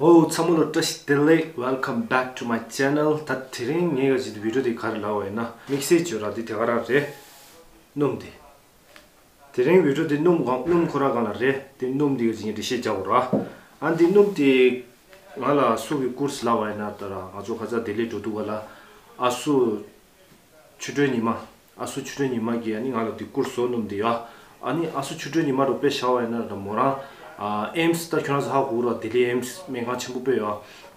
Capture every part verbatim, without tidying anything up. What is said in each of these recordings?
ཨོ་ཚང་མ་ལ་བཀྲ་ཤིས་བདེ་ལེགས། Welcome back to my channel. ད་དེ་རིང་ངས་ག་ཅིག་བི་ཌིའོ་དེ་ག་རེ་ལབ་པ་ཡིན་ན། དམིགས་བསལ་བརྗོད་ར་དེ་དེ་ག་རང་རེད། སྣུམ་དེ། དེ་རིང་བི་ཌིའོ་དེ་སྣུམ་གང་སྣུམ་ཁོ་རང་གང་ལ་རེད། དེ་སྣུམ་དེ་ག་ཅིག་ངས་འགྲེལ་བཤད་རྒྱག་དགོས་ར། ཨ་འདི་སྣུམ་དེ་ང་ལ་སུ་གི་ཀུར་སི་ལབ་པ་ཡིན་ན། ད་ར་ང་ཚོ་ཁ་ཚ་ལྡི་ལི་འགྲོ་དུས་ག་ལ་ཨ་སུ་ཆོས་སྒྲོན་ཉི་མ། ཨ་སུ་ཆོས་སྒྲོན་ཉི་མ་གིས་ཨ་ནི་ང་ལ་འདི་ཀུར་སི་བཟོ་སྣུམ་འདི་ཡ། ཨ་ནི་ཨ་སུ་ཆོས་སྒྲོན་ཉི་མ་རུ་དཔེ་བཞག་པ་ཡིན་ན། ད་མོ་རང་ཨ་ཨེམ་སི་ད་ཁྱོད་རང་ཚོ་ཧ་གོ་ར། ལྡི་ལི་ཨེམ་སི་སྨན་ཁང་ཆེན་པོ་དཔེ་ཡ།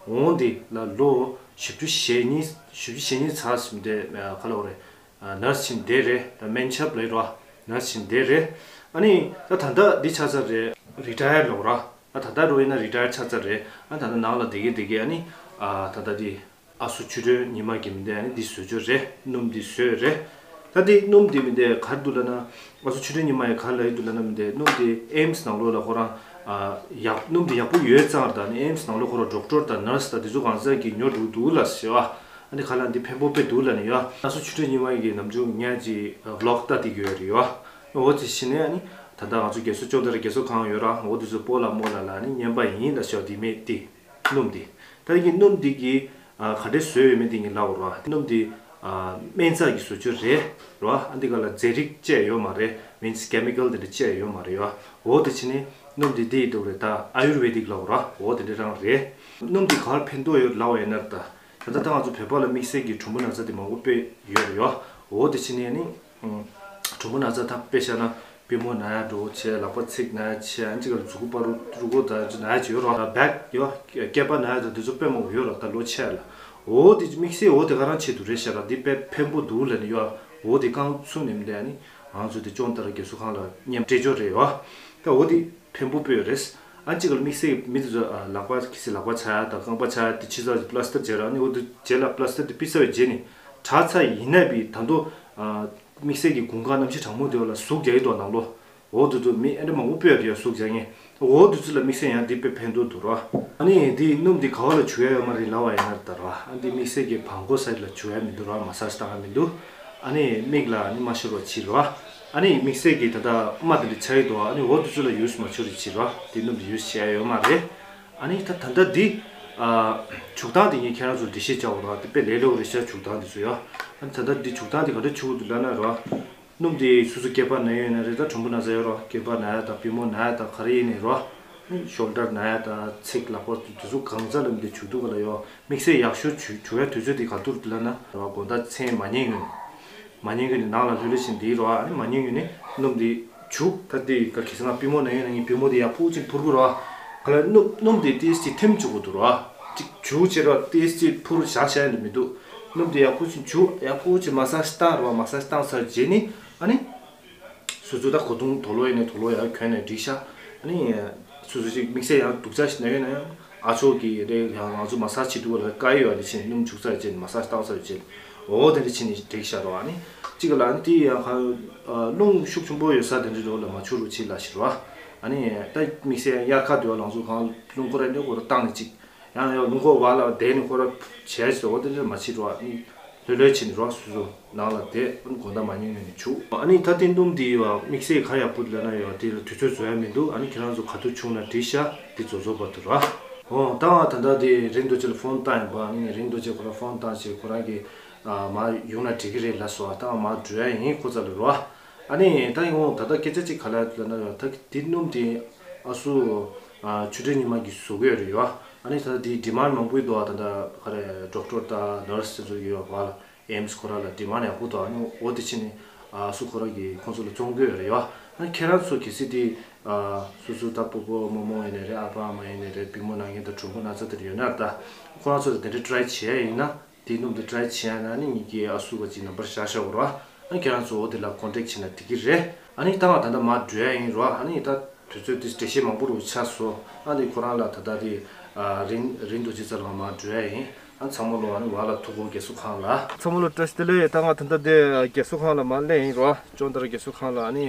འོང་འདི་ལ་ལོ་བཞི་བཅུ་ཞེ་གཉིས། བཞི་བཅུ་ཞེ་གཉིས་ཚར་ཟིན་ཏེ་ག་ལ་འོ་རེད། ནར་སི་ཕྱིན་བསྡད་རེད། ད་སྨན་ཞབས་ལ་ཡོད་ར། ནར་སི་ཕྱིན་བསྡད་རེད། ཨ་ནི་ད་ད་ལྟ་འདི་ཆགས་ཚར་རེད། རི་ཊ་ཡར་ལོག་ར། ཨ་ད་ལྟ་རུ་ཡིན་ན་རི་ཊ་ཡར་ཆགས་ཚར་རེད། ཨ་ད་ལྟ་ནང་ལ་བསྡད་ཀྱི་བསྡད་ཀྱི། ཨ་ནི་ཨ་ད་ལྟ་འདི་ཨ་སུ་ཆོས་སྒྲོན་ཉི་མ་གི་མི་འདི་ཨ་ནི་འདི་བཟོ་རྒྱུ་རེད། སྣུམ་འདི་བཟོས་རེད། ད་འདི་སྣུམ་འདི་མི་འདི་ག་རེ་འདུག་ལབ་ན། ཨ་སུ་ཆོས་སྒྲོན་ཉི་མ་ཡིས་ག་རེ་ལབ་ཡི་འདུག་ལབ་ན། མི་འདི་སྣུམ་འདི་ཨེམ་སི་ནང་ལོགས་ལ་ཁོ་རང་ཨ་ཡག་སྣུམ་འདི་ཡག་པོ་ཡོད་ཙང་ར། ད་ཨ་ནི་ཨེམ་སི་ནང་ལོགས་ཁོ་རང་ཌོག་ཊར་དང་ནར་སི་དང་འདི་ཚོ་གང་ཟག་གིས་ཉོ་འགྲོ་འདུག་ལ་ཟེར་བ། ཨ་ནི་ཁ་ལག་འདི་ཕན་པོ་དཔེ་འདུག་ལབ་ནས་ཡོད། ཨ་སུ་ཆོས་སྒྲོན་ཉི་མ་གིས་ནམ་རྒྱུན་ངས་ཅིག་ཝི་ལོག་ལྟ་བསྡད་ཀྱི་ཡོད་རེད་ཡོད། འོ་དེ་བྱས་ནས་ཨ་ནི་ད་ལྟ་ང་ཚོ་རྒས་གསོ་ཅོག་ལྟར་རྒས་གསོ་ཁང་ཡོད་ར། འོ་དེ་ཚོ་སྤོ་ལགས་རྨོ་ལགས་ལ་ཨ་ནི་རྔན་པ་ཡིན་ལ་ཞོག་དེ་མེད་དེ། སྣུམ་དེ། ད་ཡིན་གྱི་སྣུམ་དེ་གིས་ཨ་ག་འདྲས་བཟོས་ཡོད་མེད་དེ་ངས་ལབ་དགོས་ར། སྣུམ་དེ་ཨ་སྨན་རྩྭ་གིས་བཟོ་རྒྱུ་རེད་ར། ཨ་འདི་ག་ལ་རྫས་རིགས་བཅས་ཡོད་མ་རེད། མིན་སི་ཀེ་མི་ཀལ་དེ་འདྲ་བཅས་ཡོད་མ་རེད་ཡ། འོ་དེ་བྱས་ནས་སྣུམ་དེ་འདི་ཡི་འདུག་རེད། ད་ཨ་ཡུར་ཝེ་དིག་ལབ་དགོས་ར། འོ་དེ་འདྲ་རང་རེད། སྣུམ་དེ་ག་པར་ཕན་ཐོགས་ཡོད་ལབ་པ་ཡིན་ན། ད་ད་ལྟ་ང་ཚོ་བོད་པ་ལ་དམིགས་བསལ་གྱི་གྲུམ་བུ་ན་ཚ་དེ་མང་པོ་དཔེ་ཡོད་རེད་ཡ། འོ་དེ་བྱས་ནས་ནི། གྲུམ་བུ་ན་ཚ་ད་དཔེ་བཞག་ན་པུས་མོ་ན་ཡ་འགྲོ་བྱས། ལག་པ་ཚིགས་ན་ཡ་བྱས། ཨ་ནི་གཅིག་ལ་མཛུ་གུ་པ་རུ་རུ་གོ་ད་ཅི་ན་ཡ་ཅིག་ཡོད་ར། བེག་ཡོད། སྐེད་པ་ན་ཡ་ད་དེ་ཚོ་དཔེ་མང་པོ་ཡོད་ར། ད་ལོ་ཆེ་ལ། འོ་དེ་དམིགས་བསལ་འོ་དེ་ག་རང་བྱེད་དུ་རེད་ཤག་ར། འདི་དཔེ་ཕན་པོ་འདུག་ལབ་ནས་ཡོད། འོ་དེ་རྐང་ཚུགས་ནས་མི་འདུག་ཨ་ནི་ང་ཚོ་དེ་ཅོང་ཏ་ར་རྒས་གསོ་ཁང་ལ་མཉམ་སྤྲད་ཆོག་རེད་ཡོད། ད་འོ་དེ་ཕན་པོ་དཔེ་ཡོད་རེད། ཨ་གཅིག་ལ་དམིགས་བསལ་མི་དེ་ཚོ་ཨ་ལག་པ་གི་སི་ལག་པ་ཚ་ཡ་དང་རྐང་པ་ཚ་ཡ་དེ་ཕྱི་ཚ་པླ་སི་ཏར་བྱས་ར། ཨ་ནི་འོ་དེ་རྗེས་ལ་པླ་སི་ཏར་དེ་ཕུད་ཚར་བའི་རྗེས་ནས་དྲག་ཚར་ཡིན་ན་བི་ད་དུང་ཨ་དམིགས་བསལ་གྱི་དགུན་ཁ་གནམ་གཤིས་གྲང་མོ་དེ་བ་ལ་ཟུག་རྒྱག་གི་འདུག་ནང་ལོགས། འོ་དེ་ཚོ་མི་ཨེ་འདྲ་མང་པོ་སྤོས་རེད་ཟུག་རྒྱག་མཁན། འོ་དེ་ཚོ་ལ་དམིགས་བསལ་ཡང་འདི་དཔེ་ཕན་ཐོགས་འདུག་ར། ཨ་ནི་འདི་སྣུམ་འདི་ག་བ་ལ་བྱུག་ཡ་ཡོད་མ་རེད་ལབ་པ་ཡིན་ན་ད་ར། ཨ་འདི་དམིགས་བསལ་གྱི་བྲང་ཁོག་སའིཌ་ལ་བྱུག་ཡ་མི་འདུག་ར། མ་སཱ་ཇི་བཏང་ཡ་མི་འདུག་ཨ་ནི་མིག་ལ་ཨ་ནི་མ་ཤོར་བ་བྱེད་ར། ཨ་ནི་དམིགས་བསལ་གྱི་ད་ལྟ་རྨ་དེ་འདྲ་ཆགས་ཀྱི་འདུག་ཨ་ནི་འོ་དེ་ཚོ་ལ་ཡུ་སི་མ་བྱུག་རེ་བྱེད་ར། འདི་སྣུམ་འདི་ཡུ་སི་བྱེད་ཡ་ཡོད་མ་རེད། ཨ་ནི་ད་ད་ལྟ་འདི་ཨ་བྱུག་སྟངས་དེ་ངས་ཁྱེད་རང་ཚོར་འགྲེལ་བཤད་བྱ་དགོས་ར། དེ་དཔེ་ལས་སླ་པོ་རེད་ཤག་བྱུག་སྟངས་དེ་ཚོ་ཡ། ཨ་ནི་ད་ལྟ་འདི་བྱུག་སྟངས་དེ་ག་འདྲ་བྱུག་དགོས་འདུག་ལབ་ན་ར། སྣུམ་དེ་སོ་སོ་སྐེད་པ་ན་ཡོད་ན་རེད། ད་གྲུམ་བུ་ན་ཚ་ཡོད་རོ། སྐེད་པ་ན་ཡ་དང་པུས་མོ་ན་ཡ་དང་ག་རེ་ཡིན་ནའི་རོ། ཤོལ་ཌར་ན་ཡ་དང་ཚིགས་ལག་པ་དེ་ཚོ་གང་ཚ་ལ་མི་དེ་བྱུག་དུས་ག་ལ་ཡོད། དམིགས་བསལ་ཡག་ཤོས་བྱུག་བྱུག་ཡ་དུས་ཚོད་དེ་ག་དུས་རེད་ལབ་ན་རོ། དགོང་དག་མཚན་མ་ཉལ་སྔོན། མ་ཉལ་སྔོན་ནས་ནང་ལ་ལྷོད་ལྷོད་བྱས་འདི་རོ། ཨ་ནི་མ་ཉལ་སྔོན་ནས་སྣུམ་དེ་བྱུག་ད་དེ་ག་གེ་སང་པུས་མོ་ན་ཡོད་ན་ངའི་པུས་མོ་དེ་ཡག་པོ་ཅིག་འཕུར་གི་རོ། ག་ལ་སྣུམ་སྣུམ་དེ་ཏིས་ཅིག་ཐིམ་བཅུག་གི་འདུག་རོ། ཅིག་བྱུག་བྱས་རོ། ཏིས་ཅིག་འཕུར་བཞག་བཞག་ཡ་འདི་མི་འདུག་སྣུམ་དེ་ཡག་པོ་ཅིག་བྱུག་ཡག་པོ་ཅིག་མ་སཱ་ཇི་བཏང་རོ། མ་སཱ་ཇི་བཏང་ཚར་རྗེས་ནི་ཨ་ནི། སོ་སོ་ད་གོས་ཐུང་དུག་ལོག་ཡིན་ནའི་དུག་ལོག་ཡར་གྱོན་ནའི་འགྲིག་ཤག་ཨ་ནི། སོ་སོ་ཅིག་དམིགས་བསལ་ཡང་སྡུག་ཅག་ཞིག་ན་ཡོད་ན་ཡང་ཨ་ཅོག་གིས་རེད། ཡང་ང་ཚོ་མ་སཱ་ཇི་བྱེད་དུས་ལ་དཀའ་ཡོད་ཨ་ནི་ཕྱིན་སྣུམ་བྱུག་ཚར་རྗེས་མ་སཱ་ཇི་བཏང་ཚར་རྗེས་འོ་དེ་འདྲ་ཕྱིན་ནི་འགྲིག་ཤག་རོ། ཨ་ནི་གཅིག་ལ་ཨ་ནི་དེ་ཡང་གང་རླུང་ཤུགས་ཆེན་པོ་ཡོད་ས་དེ་འདྲ་རོ་ལ་མ་བྱུག་རོགས་བྱེད་ལ་ཞིག་རོ། ཨ་ནི་ད་དམིགས་བསལ་དབྱར་ཁ་དུས་ལ་ང་ཚོ་གང་རླུང་ཁོ་ར་འདྲ་ཁོ་ར་བཏང་ནས་ཅིག་ཡང་ཡང་རླུང་ཁོག་བར་ལ་བསྡད་ནས་ཁོ་ར་བྱས་ཟེར་བ་དེ་འདྲ་མ་བྱེད་རོགས། ཨ་ནི་ལྷོད་ལྷོད་བྱས་ནས་རོགས་སོ་སོ་ནང་ལ་བསྡད། ཨ་ནི་དགོང་དག་མ་ཉལ་སྔོན་ནས་བྱུག་ཨ་ནི་ད་ཐེངས་སྣུམ་འདི་ཡོད་དམིགས་བསལ་ག་ཡག་པོ་ལབ་ན་ཡོད་དེ་ལ་དུས་ཚོད་བཟོ་ཡ་མི་འདུག་ཨ་ནི་ཁྱེད་རང་ཚོ་ག་དུས་བྱུག་ན་འགྲིག་ཤག་འདི་བཟོ་བཟོ་བར་དུ་ར། འོ་ད་ང་ད་ལྟ་དེ་རིན་རྡོ་རྗེ་ལ་ཕོན་བཏང་ཡིན་པ། ཨ་ནི་རིན་རྡོ་རྗེ་ཁོ་ར་ཕོན་བཏང་བྱས་ཁོ་རང་གིས་ཨ་མར་ཡོང་ན་འགྲིག་གི་རེད་ལབ་སོང་། ད་ང་མར་འགྲོ་ཡ་ཡིན་ཁོ་ཚ་ལ་རོ། ཨ་ནི་ད་ཡིན་འོང་ད་ལྟ་སྐད་ཆ་གཅིག་ག་ལ་ལབ་ན་ཡོད། ད་འདི་སྣུམ་དེ་ཨ་སུ་ཨ་ཆུ་ཕྲན་ཉི་མ་གིས་བཟོ་གི་ཡོད་རེད་ཡོ། ཨ་ནི་ད་ལྟ་འདི་ཌི་མཱན་མང་པོ་འདུག་ཨ་ད་ལྟ་ག་རེ་ཌོག་ཊར་དང་ནར་སི་དེ་ཚོ་ཡོད་བ་ལ་ཨེམ་སི་ཁོ་ར་ལ་ཌི་མཱན་ཡག་པོ་འདུག་ཨ་ནི་འོ་དེ་ཕྱིན་ནས་ཨ་སུ་ཁོ་ར་གིས་ཁོང་ཚོ་ལ་བཙོང་གི་ཡོད་རེད་ཡོ། ཨ་ནི་ཁྱེད་རང་ཚོ་གལ་སྲིད་དེ་ཨ་སོ་སོ་ད་སྤོ་བོ་རྨོ་མོ་ཡིན་ནའི་རེད། ཨ་ཕ་ཨ་མ་ཡིན་ནའི་རེད། པུས་མོ་ན་མཁན་དང་གྲུམ་བུ་ན་ཚ་དེ་འདྲ་ཡོད་ན་ད་ཁོ་རང་ཚོ་ལ་དེ་འདྲ་ཊི་རའི་བྱེད་ཡ་ཡིན་ན། དེའི་སྣུམ་དེ་ཊི་རའི་བྱེད་ཡ་ན་ནི་ངེད་ཀྱིས་ཨ་སུ་ག་ཅིག་ནམ་བར་བཞག་བཞག་རོ། ཨ་ཁྱེད་རང་ཚོ་འོ་དེ་ལ་ཀོན་ཊེག་བྱས་ན་འགྲིག་གི་རེད། ཨ་ནི་ད་ང་ད་ལྟ་མར་འགྲོ་ཡ་ཡིན་རོ། ཨ་ནི་ད་དུས་ཚོད་དེ་འགྲེལ་བཤད་མང་པོ་རུ་ཆགས་སོང་། ཨ་ནི་ཁོ་རང་ལ་ད་ལྟ་དེ་ཨ་རིན་རིན་རྡོ་རྗེ་རྩ་ལ་མར་འགྲོ་ཡ་ཡིན། ཨ་ཚང་མ་ལོ་ཨ་ནི་བ་ལ་ཐུག་གོ་རྒས་གསོ་ཁང་ལ། ཚང་མ་ལོ་བཀྲ་ཤིས་བདེ་ལེགས། ད་ང་ད་ལྟ་དེ་རྒས་གསོ་ཁང་ལ་མར་སླེབས་ཡིན་རོ། ཅོང་ཏ་ར་རྒས་གསོ་ཁང་ལ། ཨ་ནི་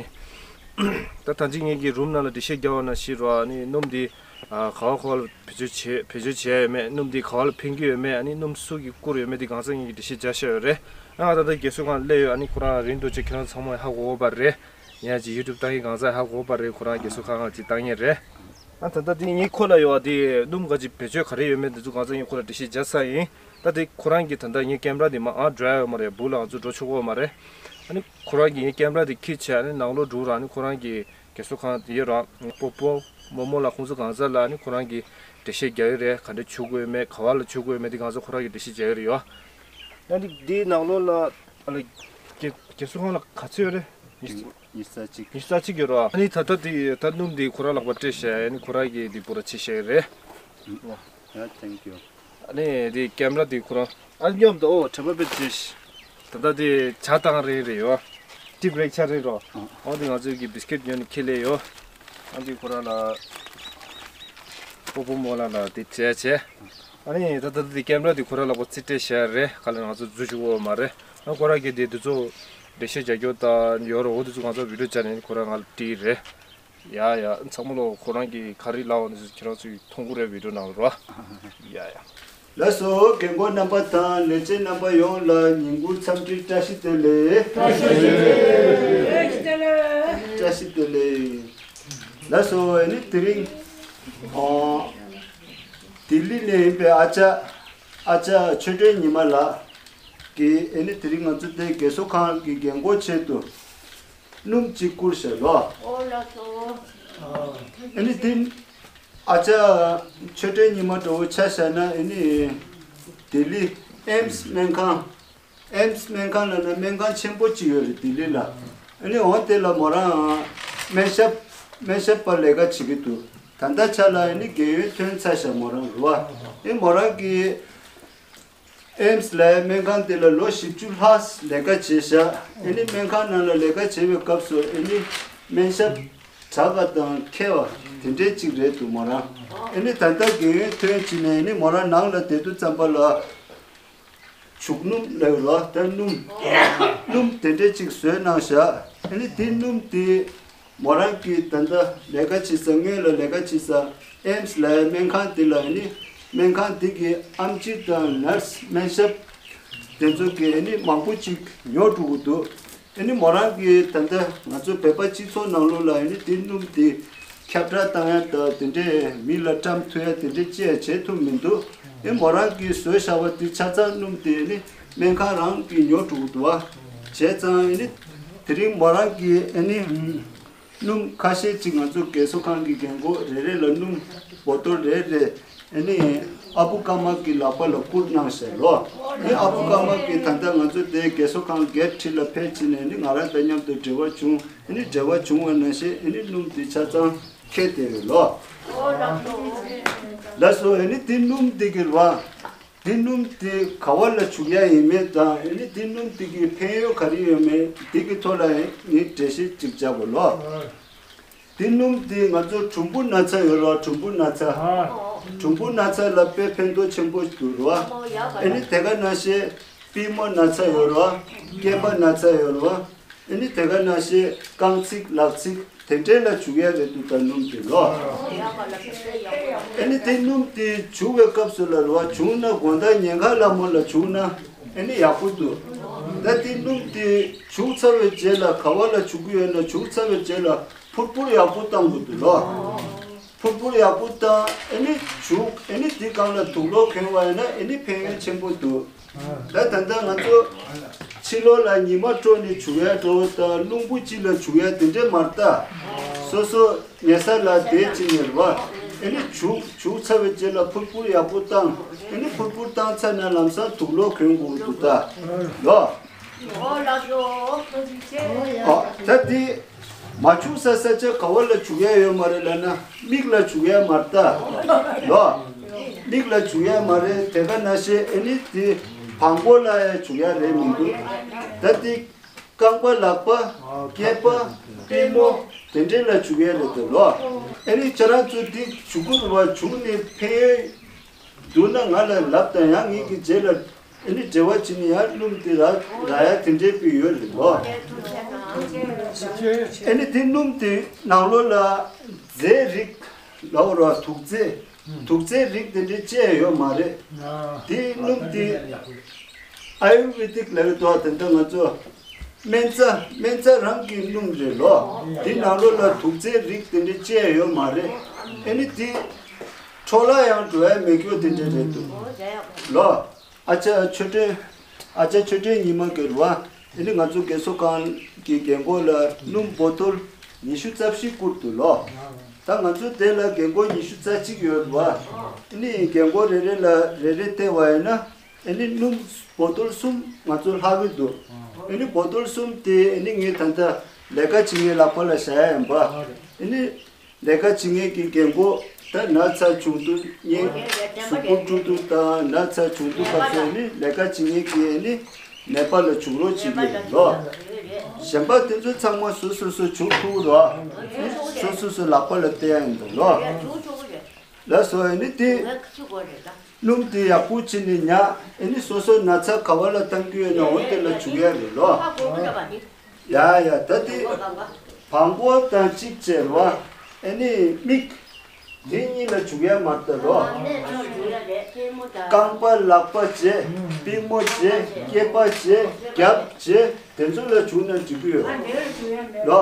ད་ད་ཅི་ངེད་ཀྱི་རུམ་ནང་ལ་འགྲེལ་བཤད་རྒྱག་པ་ན་ཤི་རོ། ཨ་ནི་སྣུམ་དེ་ཨ་ག་བ་ག་བ་ལ་བེད་སྤྱོད་བྱེད་བེད་སྤྱོད་བྱས་ཡོད་མེད། སྣུམ་འདི་ག་བ་ལ་ཕན་གྱི་ཡོད་མེད། ཨ་ནི་སྣུམ་སུ་གིས་བསྐུར་ཡོད་མེད། འདི་གང་ཟག་ངེད་ཀྱིས་འགྲེལ་བཤད་རྒྱག་བཞག་ཡོད་རེད། ཨ་ང་ད་ལྟ་རྒས་གསོ་ཁང་སླེབས་ཡོད། ཨ་ནི་ཁོ་རང་རིན་རྡོ་རྗེ་ཁྱེད་རང་ཚང་མས་ཧ་གོ་བ་རེད། ཡང་ཅིག་ཡུ་ཊུབ་ལྟ་མཁན་གང་ཟག་ཧ་གོ་བ་རེད། ཁོ་རང་རྒས་གསོ་ཁང་ཅིག་ལྟ་མཁན་རེད། ཨ་ད་ལྟ་དེ་ངས་ཁོ་ལ་ཡོད་པ་དེ་སྣུམ་ག་ཅིག་བེད་སྤྱོད་ག་རེ་ཡོད་མེད་དེ་ཚོ་གང་ཚང་ངས་ཁོ་ལ་འགྲེལ་བཤད་བརྒྱབ་ཚར་ཡིན། ད་དེ་ཁོ་རང་གིས་ད་ལྟ་ངའི་ཀེམ་ར་དེ་མར་ཨ་འགྲོ་ཡ་ཡོད་མ་རེད། སྦུག་ལ་ང་ཚོ་འགྲོ་ཆོག་གི་ཡོད་མ་རེད། ཨ་ནི་ཁོ་རང་གིས་ངའི་ཀེམ་ར་དེ་ཁྱེར་བྱས་ཨ་ནི་ནང་ལོགས་འགྲོ་ར། ཨ་ནི་ཁོ་རང་གི་རྒས་གསོ་ཁང་དེ་ཡོད་ར། སྤོ་བོ་རྨོ་མོ་ལ་ཁོང་ཚོ་གང་ཚང་ལ་ཨ་ནི་ཁོ་རང་གིས་འགྲེལ་བཤད་རྒྱག་གི་རེད། ག་འདྲ་བྱེད་དགོས་ཡོད་མེད། ག་བ་ལ་བྱེད་དགོས་ཡོད་མེད་དེ་གང་ཚང་ཁོ་རང་གིས་འགྲེལ་བཤད་རྒྱག་གི་རེད་ཡོད། ཨ་ནི་དེའི་ནང་ལོགས་ལ་ཨ་ལ་རྒས་རྒས་གསོ་ཁང་ལ་ག་ཚོད་ཡོད་རེད། ཉི་ཤུ་རྩ་གཅིག་ཉི་ཤུ་རྩ་གཅིག་ཡོད་ར། ཨ་ནི་ད་ལྟ་དེ་ད་སྣུམ་དེ་ཁོ་རང་ལག་པ་སྤྲད་བཞག་ཨ་ནི་ཁོ་རང་གིས་དེ་པུ་ར་བྱེད་བཞག་གི་རེད། Yeah, thank you. ཨ་ནི་དེ་ཀེམ་ར་དེ་ཁོ་རང་ཨ་ནི་མཉམ་དུ་ཨོ་དྲན་པ་དཔེ་བྱས། ད་ལྟ་དེ་ཇ་བཏང་རན་རེད་ཡོད། ཊི་བྷི་རེག་ཆགས་རན་རོ། ཨ་དེ་ང་ཚོས་ཀྱི་བིས་ཀིཊ་ཉོས་ནས་ཁྱེར་སླེབས་ཡོད། ཨ་དེ་ཁོ་རང་ལ་སྤོ་བོ་རྨོ་ལགས་ལ་དེ་སྤྲད་བྱས། ཨ་ནི་ད་ལྟ་དེ་ཀེམ་ར་དེ་ཁོ་རང་ལག་པ་རྩིས་སྤྲད་བཞག་རེད། ག་ལ་ང་ཚོ་འཛུལ་ཞུགས་ཡོད་མ་རེད། ཨ་ཁོ་རང་གིས་དེ་དེ་ཚོ་འགྲེལ་བཤད་རྒྱག་རྒྱུ་དང་ཡོད་རོ། འོ་དེ་ཚོ་ང་ཚོ་བི་ཌིའོ་བྱས་ནས་ཁོ་རང་ང་ལ་སྤྲད་རེད། ཡ་ཡ་ཚང་མ་ལོ་ཁོ་རང་གིས་ག་རེ་ལབ་པ་ནི་ཁྱེད་རང་ཚོས་མཐོང་གི་རེད་བི་ཌིའོ་ནང་ལ་རོ། ཡ་ཡ། ལགས་སོ། རྒན་རྒོན་རྣམ་པ་དང་ལས་བྱེད་རྣམ་པ་ཡོངས་ལ་ཉིན་གུང་འཚམས་འདྲི་བཀྲ་ཤིས་བདེ་ལེགས། བཀྲ་ཤིས་བདེ་ལེགས། བཀྲ་ཤིས་བདེ་ལེགས། ལགས་སོ། ཨ་ནི་དེ་རིང་ཨ་ལྡི་ལི་ནས་ཡིན་པའི་ཨ་ཅག་ཨ་ཅག་ཆོས་སྒྲོན་ཉི་མ་ལགས་ཀྱིས་ཨ་ནི་དེ་རིང་ང་ཚོ་དེ་རྒས་གསོ་ཁང་གི་རྒན་རྒོན་ཆེད་དུ་སྣུམ་གཅིག་བསྐུར་བཞག་ལོ། ཨོ་ལགས་སོ། ཨ་ནི་དེ་ཨ་ཅག་ཆོས་སྒྲོན་ཉི་མ་འདྲ་བོ་ཆ་བཞག་ན་ཨ་ནི་ལྡི་ལི་ཨེམ་སི་སྨན་ཁང་། ཨེམ་སི་སྨན་ཁང་ལབ་ན་སྨན་ཁང་ཆེན་པོ་གཅིག་ཡོད་རེད་ལྡི་ལི་ལ། ཨ་ནི་འོ་དེ་ལ་མོ་རང་སྨན་ཞབས་སྨན་ཞབས་པ་ལས་ཀ་བྱེད་ཀྱི་འདུག་ད་ལྟ་ཆ་ལ་ཨ་ནི་རྒས་ཡོལ་ཐོན་ཚར་བཞག་མོ་རང་རེད་བ། ཨ་ནི་མོ་རང་གིས་ཨེམ་སི་ལབ་ཡ་སྨན་ཁང་དེ་ལ་ལོ་བཞི་བཅུ་ལྷག་ལས་ཀ་བྱས་བཞག་ཨ་ནི་སྨན་ཁང་ནང་ལ་ལས་ཀ་བྱེད་པའི་སྐབས་སུ་ཨ་ནི་སྨན་ཞབས་དྲག་པ་དང་མཁས་པ་དེ་འདྲས་ཅིག་རེད་འདུག་མོ་རང་། ཨ་ནི་ད་ལྟ་རྒས་ཡོལ་ཐོན་ཕྱིན་ནས་ཨ་ནི་མོ་རང་ནང་ལ་བསྡད་དུས་ཙམ་པ་ལ་བྱུག་སྣུམ་ལབ་རོ། ད་སྣུམ་སྣུམ་དེ་འདྲས་ཅིག་བཟོས་གནང་བཞག་ཨ་ནི་དེ་སྣུམ་དེ་མོ་རང་གིས་ད་ལྟ་ལས་ཀ་བྱེད་ས་སྔོན་ལ་ལས་ཀ་བྱེད་ས་ཨེམ་སི་ལབ་ཡ་སྨན་ཁང་དེ་ལ་ཨ་ནི་སྨན་ཁང་དེ་གི་ཨེམ་ཆི་དང་ནར་སི་སྨན་ཞབས་དེ་ཚོ་གིས་ཨ་ནི་མང་པོ་ཅིག་ཉོ་འགྲོ་གི་འདུག་ཨ་ནི་མོ་རང་གིས་ད་ལྟ་ང་ཚོ་བོད་པ་སྤྱི་ཚོགས་ནང་ལོགས་ལ་ཨ་ནི་དེ་སྣུམ་དེ་ཁྱབ་བསྒྲགས་བཏང་ཡ་དང་དེ་འདྲས་མི་ལ་བཀྲམ་ཐུབ་ཡ་དེ་འདྲས་ཅི་ཡང་བྱེད་ཐུབ་མི་འདུག་ཨ་ནི་མོ་རང་གིས་བཟོས་བཞག་པ་དེ་ཆ་ཚང་སྣུམ་དེ་ཨ་ནི་སྨན་ཁང་རང་གིས་ཉོ་འགྲོ་གི་འདུག་བ། བྱས་ཙང་ཨ་ནི་དེ་རིང་མོ་རང་གིས་ཨ་ནི་སྣུམ་ཁ་ཤས་ཅིག་ང་ཚོ་རྒས་གསོ་ཁང་གི་རྒན་རྒོན་རེ་རེ་ལ་སྣུམ་བོ་ཏོལ་རེ་རེ་ཨ་ནི་ཨ་བུ་ཀརྨ་གི་ལག་པ་ལ་བསྐུར་གནང་ཟེར་ལོ། ཨ་ནི་ཨ་བུ་ཀརྨ་གིས་ད་ལྟ་ང་ཚོ་དེ་རྒས་གསོ་ཁང་གེ་ཊི་ཁྲི་ལ་ཕེབས་ཕྱིན་ནས་ཨ་ནི་ང་རང་དང་མཉམ་དུ་འབྲེལ་བ་བྱུང་། ཨ་ནི་འབྲེལ་བ་བྱུང་བ་ནང་བཞིན་ཨ་ནི་སྣུམ་དེ་ཆ་ཚང་ཁྱེར་བསྡད་ཡོད་ལོ། ལགས་སོ། ཨ་ནི་དེ་སྣུམ་དེ་གི་ར་དེ་སྣུམ་དེ་ག་བ་ལ་བྱུག་ཡ་ཡིན་མེད་དང་ཨ་ནི་དེ་སྣུམ་དེ་གི་ཕན་ཡོན་ག་རེ་ཡོད་མེད་དེ་གི་ཐོག་ལ་ངས་འགྲེལ་བཤད་ཅིག་བརྒྱབ་པ་ལོ། དེ་སྣུམ་དེ་ང་ཚོ་གྲུམ་བུ་ན་ཚ་ཡོད་རོ། གྲུམ་བུ་ན་ཚ། གྲུམ་བུ་ན་ཚ་ལ་དཔེ་ཕན་ཐོགས་ཆེན་པོ་འདུག་རོ། ཨ་ནི་དེ་ག་ནང་བཞིན་པུས་མོ་ན་ཚ་ཡོད་རོ། སྐེད་པ་ན་ཚ་ཡོད་རོ། ཨ་ནི་དེ་ག་ནང་བཞིན་རྐང་ཚིགས་ལག་ཚིགས་དེ་འདྲས་ལ་བྱུག་ཡ་རེད་འདུག་ད་སྣུམ་དེ་ལོ། ཨ་ནི་དེ་སྣུམ་དེ་བྱུག་པའི་སྐབས་སུ་ལ་རོ་བྱུག་ན་དགོང་དག་ཉལ་ཁ་ལ་མོ་ལ་བྱུག་ན་ཨ་ནི་ཡག་པོ་འདུག་ད་དེ་སྣུམ་དེ་བྱུག་ཚར་བའི་རྗེས་ལ་ག་བ་ལ་བྱུག་གི་ཡོད་ན་བྱུག་ཚར་བའི་རྗེས་ལ་ཕུར་ཕུར་ཡག་པོ་བཏང་དགོས་འདུག་ལོ། ཕུར་ཕུར་ཡག་པོ་བཏང་ཨ་ནི་བྱུག་ཨ་ནི་དེ་སྒང་ལ་དུག་ལོག་གྱོན་པ་ཡིན་ན་ཨ་ནི་ཕན་ཡོན་ཆེན་པོ་འདུག་ད་ད་ལྟ་ང་ཚོ་ཕྱི་ལོགས་ལ་ཉི་མ་དྲོ་ནས་བྱུག་ཡ་འགྲོ་དང་རླུང་བུ་དཀྱིལ་ལ་བྱུག་ཡ་དེ་འདྲས་མ་རེད་ད། སོ་སོ་ཉལ་ས་ལ་བསྡད་ཅིག་ནས་རེད་བ། ཨ་ནི་བྱུག་བྱུག་ཚར་བའི་རྗེས་ལ་ཕུར་ཕུར་ཡག་པོ་བཏང་ཨ་ནི་ཕུར་ཕུར་བཏང་ཚར་ན་ལམ་སང་དུག་ལོག་གྱོན་དགོས་འདུག་ད་ལོ། ཨོ་ལགས་སོ། ཨ་ད་དེ་མ་བྱུག་ས་ས་ཆ་ག་བ་ལ་བྱུག་ཡ་ཡོད་མ་རེད་ལབ་ན་མིག་ལ་བྱུག་ཡ་མ་རེད་ད་ལོ། མིག་ལ་བྱུག་ཡ་མ་རེད། དེ་ག་ནང་བཞིན་ཨ་ནི་དེ་བྲང་ཁོག་ལ་ཡ་བྱུག་ཡ་རེད་མི་འདུག་ད་དེ་རྐང་པ་ལག་པ་སྐེད་པ་པུས་མོ་དེ་འདྲས་ལ་བྱུག་ཡ་རེད་ད་ལོ། ཨ་ནི་ཁྱེད་རང་ཚོ་དེ་བྱུག་གི་རེད་བ། བྱུག་ནས་ཕན་ཡོན་འདུག་ན་ང་ལ་ལབ་དང་ཡང་ངེད་ཀྱི་རྗེས་ལ་ཨ་ནི་འབྲེལ་བ་བྱེད་ནས་ཡང་སྣུམ་དེ་རག་རག་ཡ་དེ་འདྲའི་དཔེ་ཡོད་རེད་ལོ། ཨ་ནི་དེ་སྣུམ་དེ་ནང་ལོགས་ལ་རྫས་རིགས་ལབ་ར་དུག་རྫས་དུག་རྫས་རིགས་དེ་འདྲའི་བཅས་ཡོད་མ་རེད། དེ་སྣུམ་དེ་ཨ་ཡུར་ཝེ་དིག་ལབ་ཡོད་དོ། དེ་འདྲ་ང་ཚོ་སྨན་རྩྭ་སྨན་རྩྭ་རང་གི་སྣུམ་རེད་ལོ། དེ་ནང་ལོགས་ལ་དུག་རྫས་རིགས་དེ་འདྲའི་བཅས་ཡོད་མ་རེད། ཨེ་ནི་དེ་འཕྲོ་བརླག་ཡང་འགྲོ་ཡ་མེད་རྒྱུ་དེ་འདྲ་རེད་འདུག་ལོ། ཨ་ཅག་ཆོས་སྒྲོན། ཨ་ཅག་ཆོས་སྒྲོན་ཉི་མ་གི་རུ་བ། ཨེ་ནི་ང་ཚོ་རྒས་གསོ་ཁང་གི་རྒན་གོག་ལ་སྣུམ་བོ་ཏོལ་ཉི་ཤུ་རྩ་བཞི་བསྐུར་འདུག་ལོ། ད་ང་ཚོ་དེ་ལ་རྒན་གོག་ཉི་ཤུ་རྩ་གཅིག་ཡོད་རུ་བ། ཨེ་ནི་རྒན་གོག་རེ་རེ་ལ་རེ་རེ་སྟེར་བ་ཡིན་ན། ཨེ་ནི་སྣུམ་བོ་ཏོལ་གསུམ་ང་ཚོ་ལྷག་གི་འདུག་ཨེ་ནི་བོ་ཏོལ་གསུམ་དེ་ཨེ་ནི་ངས་ད་ལྟ་ལས་ཀ་བྱེད་མཁན་ལག་པ་ལ་བཞག་ཡ་ཡིན་པ། ཨེ་ནི་ལས་ཀ་བྱེད་མཁན་གྱི་རྒན་གོག་ད་ན་ཚ་བྱུང་དུས་ངས་གཟུགས་པོ་བཀྲུ་དུས་དང་ན་ཚ་བྱུང་དུས་སྐབས་སུ་ཨེ་ནི་ལས་ཀ་བྱེད་མཁན་གྱི་ཨེ་ནི་ནད་པ་ལ་བྱུག་རོགས་བྱེད་ཀྱི་ཡོད་ལོ། གཞན་པ་དེ་ཚོ་ཚང་མ་སོ་སོ་སོ་བྱུག་ཐུབ་རོགས། ཨེ་ནི་སོ་སོ་སོ་ལག་པ་ལ་སྟེར་ཡ་ཡིན་འདུག་ལོ། ལགས་སོ། ཨེ་ནི་དེ། སྣུམ་དེ་ཡག་པོ་བྱས་ནས་ཉར། ཨེ་ནི་སོ་སོའི་ན་ཚ་ག་བ་ལ་བཏང་རྒྱུ་ཡོད་ན་འོ་དེ་ལ་བྱུག་ཡ་རེད་ལོ། ཡ་ཡ་ད་དེ་བྲང་ཁོག་དང་གཅིག་བྱས་རོ། ཨེ་ནི་མིག་དེ་གཉིས་ལ་བྱུག་ཡ་མ་རེད་ད་ལོ། རྐང་པ་ལག་པ་བྱས། པུས་མོ་བྱས། སྐེད་པ་བྱས། རྒྱབ་བྱས། དེ་ཚོ་ལ་བྱུག་ན་འགྲིག་གི་ཡོད་ལོ།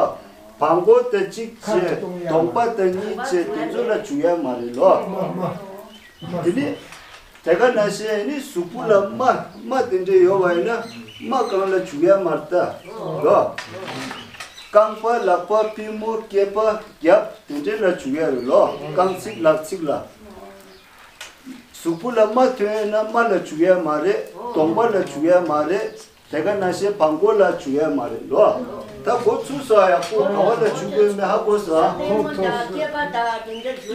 བྲང་ཁོག་དང་གཅིག་བྱས། གདོང་པ་དང་གཉིས་བྱས། དེ་ཚོ་ལ་བྱུག་ཡ་མ་རེད་ལོ། དེ་ནི་དེ་ག་ནང་བཞིན་ནི་གཟུགས་པོ་ལ་རྨ་རྨ་དེ་འདྲ་ཡོད་པ་ཡིན་ན་རྨ་སྒང་ལ་བྱུག་ཡ་མ་རེད་ད་ལོ། རྐང་པ་ལག་པ་པུས་མོ་སྐེད་པ་རྒྱབ་དེ་འདྲ་ལ་བྱུག་ཡ་རེད་ལོ། རྐང་ཚིགས་ལག་ཚིགས་ལ། གཟུགས་པོ་ལ་རྨ་ཐོན་ཡོད་ན་རྨ་ལ་བྱུག་ཡ་མ་རེད། གདོང་པ་ལ་བྱུག་ཡ་མ་རེད། དེ་ག་ནང་བཞིན་བྲང་ཁོག་ལ་བྱུག་ཡ་མ་རེད་ལོ། ད་གོ་ཚུགས་སོང་། ཡག་པོ་ག་བ་ལ་བྱུག་དགོས་མེད་ཧ་གོ་སོང་།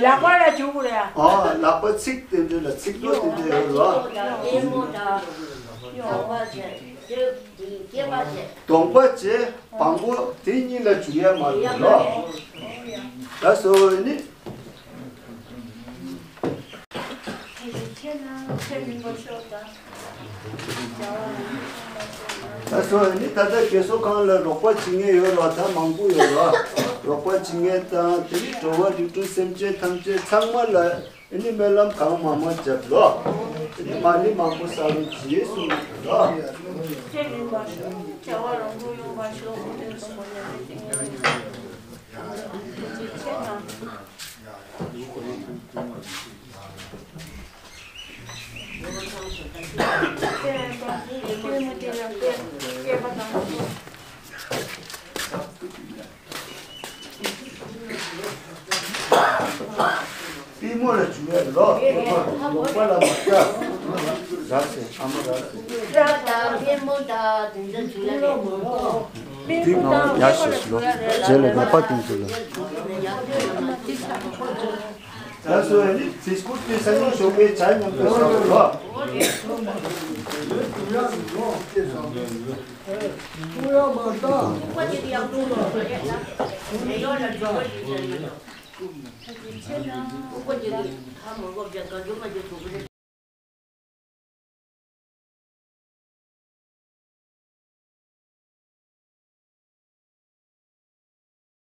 ལག་པ་ལ་བྱུག་དགོས་རེད་ཡ། ཨ་ལག་པ་ཚིགས་དེ་འདྲ་ལ་ཚིགས་ཏོ་དེ་འདྲ་ཡོད་རོ། གདོང་པ་བྱས་བྲང་ཁོག་དེ་གཉིས་ལ་བྱུག་ཡ་མ་རེད་ལོ། ད་སོ་ནི། ད་སོ་ནི་ད་ལྟ་རྒས་གསོ་ཁང་ལ་རོགས་པ་བྱེད་མཁན་ཡོད་རོ། ད་མང་པོ་ཡོད་རོ། རོགས་པ་བྱེད་མཁན་དང་དེ་ནི་འགྲོ་བ་རིགས་དྲུག་སེམས་ཅན་ཐམས་ཅད་ཚང་མ་ལ་ཨེ་ནི་སྨོན་ལམ་གང་མང་མང་བརྒྱབ་ལོ། ཨེ་ནི་མ་ཎི་མང་པོ་བསགས་རོགས་གྱིས་གསུངས་ཡོད་ལོ། ཚེ་རིང་བ་ཤོག་བྱ་བ་རང་དོན་ཡོང་བ་ཤོག་པུས་མོ་ལ་བྱུག་ཡ་ལོ། ལོག་པ་ལ་མ་བྱ། ར་སེ་ཨ་མ་ར་སེ། ར་དང་པུས་མོ་དང་དེ་ཚོ་བྱུག་ཡ་རེད། དེ་ཡ་ཤེས་ཤེས་ལོ། རྗེས་ལ་ནད་པ་དེ་ཚོ་ལ། ད་སོ་ཡ་ནི་ཚིག་སྐུད་དེ་ས་ཡིན་ཞོགས་པའི་ཇ་མཉམ་དུ་ཟ་དགོས་ལོ།